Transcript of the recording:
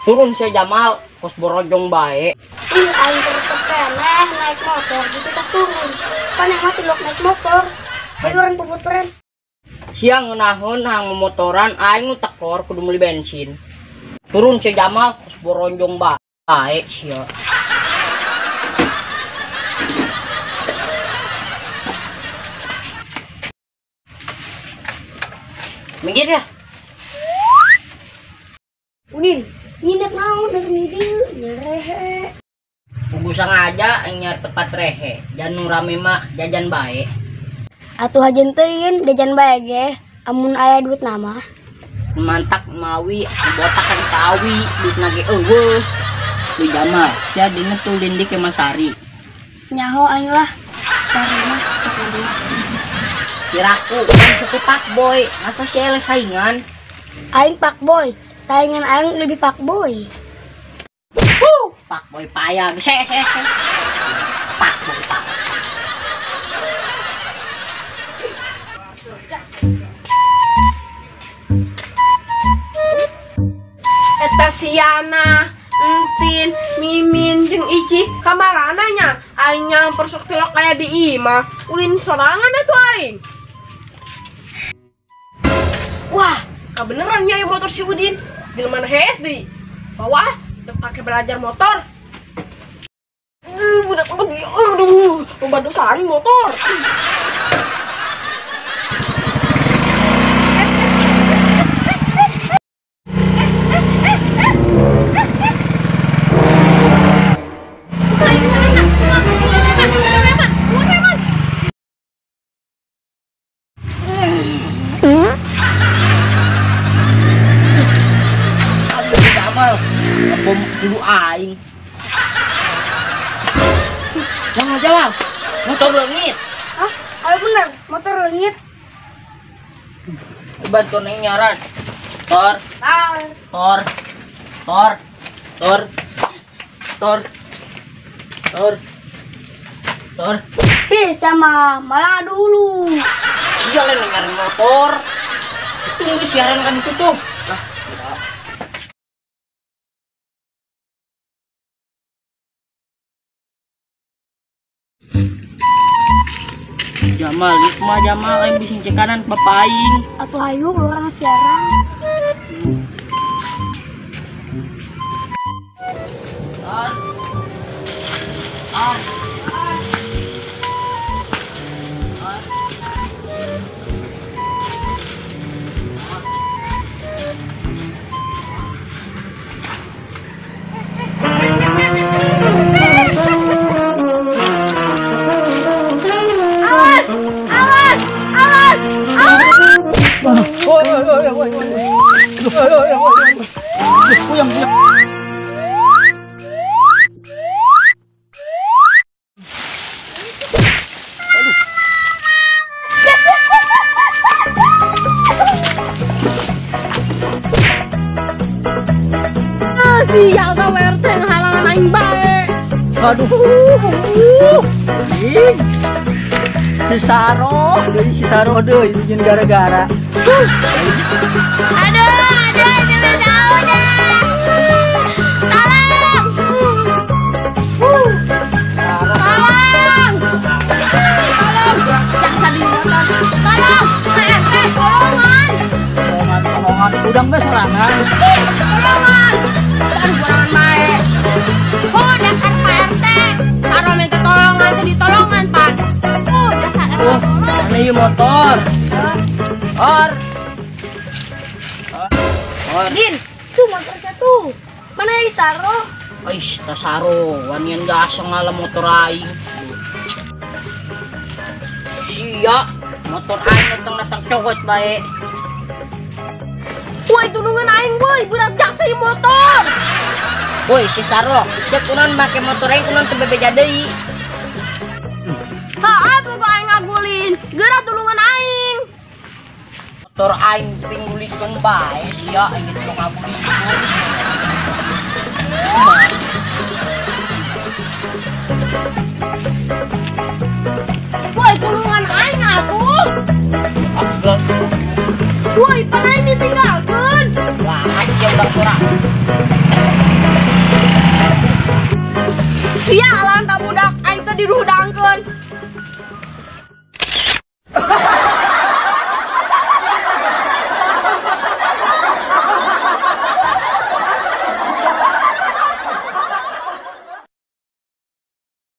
Turun si Jamal, kos borojong bae. Ih, aing terus keneh naik motor gitu tak turun. Kan yang masih lok naik motor. Ayo orang puputeran. Siang ngeunahun hang momotoran aing nu tekor kudu meuli bensin. Turun si Jamal, kos boronjong bae sia. Minggir ya. Udin, nginep naon dari dieu nyerehe. Kudu sengaja nyari tempat rehe, jan nu rame mah jajan bae. Atuh hajen teuing jajan bae ge, amun aya duit nama. Mantak mawi, botak kan kawi, duit nage eueuh. Lu Jamal, sia dina tulin di ke Masari. Nyaho aing lah. Sari mah Kiraku kan suku Pak Boy, masa si ele saingan? Aing Pak Boy, saingan aing lebih Pak Boy. Pak Boy payah, se. Pak Boy pak. Eta Siana, Entin, Mimin, jeung Ici kamarana nya aing nyamper sok tilok aya di imah. Ulin sorangan atuh aing. Wah, kebeneran ya motor si Udin. Jelema nu hees deui. Bawa udah pakai belajar motor. Budak aduh, loba dosa aing motor. Bom sudu aing. Jangan jawab. Motor leungit. Hah? Ayo bener, motor leungit. Bantu neng nyaran. Tor. Tor. Tor. Tor. Tor. Tor. Tor. Ih, sama malah dulu. Sial neng nyaran motor. Tunggu siaran kan itu tuh. Nah, Jamal, mah Jamal aing bising cek kanan bapak aing. Atuh hayu urang siaran. Tor. Tor. Tor. Oi, oi, oi, oi, oi. Oi, oi, oi, oi. Puyeng, puyeng. Aduh. Ih. Si Saro, deui si Saro deui bikin gara-gara. Aduh, aduh, demi tahu dah. Tolong. Tolong. Tolong. Jangan di motor. Tolong. Pak RT, tolongan. Tolongan, tolongan. Udang mah sorangan. Ih, tolongan. Aduh, borangan bae. Oh, dasar Pak RT. Saro minta tolongan teh ditolongan, Pan. Oh, dasar RT. Oh, mana ieu motor? Or. Or. Din, tuh motor saya tuh. Mana yang Saro? Aish, ta Saro, wanian gas ngalah motor aing. Sia, motor aing datang-datang cokot bae. Woi, tulungan aing woi, berat gas ieu motor. Woi, si Saro, cek kunaon make motor aing kunaon teu bebeja deui. Heeh, pokok aing ngagulin. Geura tulungan aing. Motor aing pingguliskeun bae sia, aing geus ngaguliskeun. Woi, tulungan aing atuh. Abdul. Woi, pan aing ditinggalkeun. Wah, aing jeung urang kurang. Sialan tak budak aing teh diruhudangkeun.